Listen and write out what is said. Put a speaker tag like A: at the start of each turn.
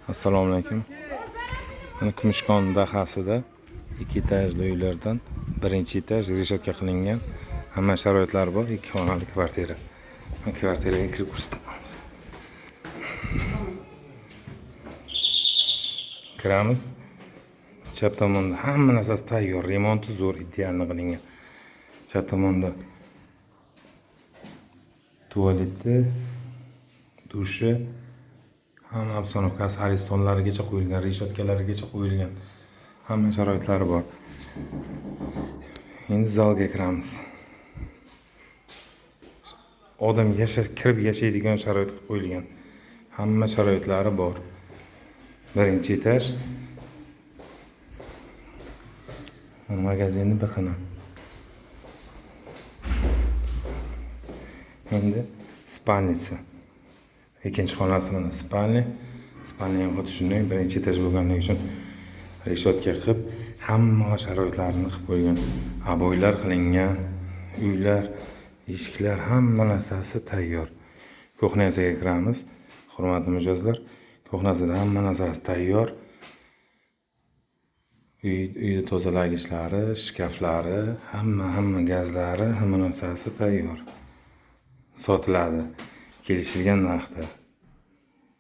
A: Assalomu alaykum. Mana Kumushkon dahasida 2 etajli uylardan birinchi etaj reshotka qilingan. Hamma sharoitlari bor, 2 xonali kvartira. Mana kvartiraga kirib ko'rsatamiz. Kiramiz. Chap tomonda hamma narsasi tayyor, remonti zo'r, idealni qilingan. Chap tomonda tualeti, dushi, hamma obstanovkasi, aristonlarigacha qo'yilgan, reshotkalarigacha qo'yilgan. Hamma sharoitlari bor. Endi zalga kiramiz. Odam kirib yashaydigan sharoit qilib qo'yilgan. Hamma sharoitlari bor. Birinchi etaj. Magazinni biqini. Endi spalnitsa. Ikkinchi xonasi mana spalni. Spalni ham xuddi shunday, birinchi etaj bo'lganligi uchun reshotka qilib, hamma sharoitlarini qilib qo'ygan. Aboylar qilingan, uylar, eshiklar, hamma narsasi tayyor. Kuxnyasiga kiramiz. Hurmatli mijozlar, kuxnyasida hamma narsasi tayyor. Uyda tozalagichlari, shkaflari, hamma gazlari, hamma narsasi tayyor. Sotiladi kelishilgan narxda.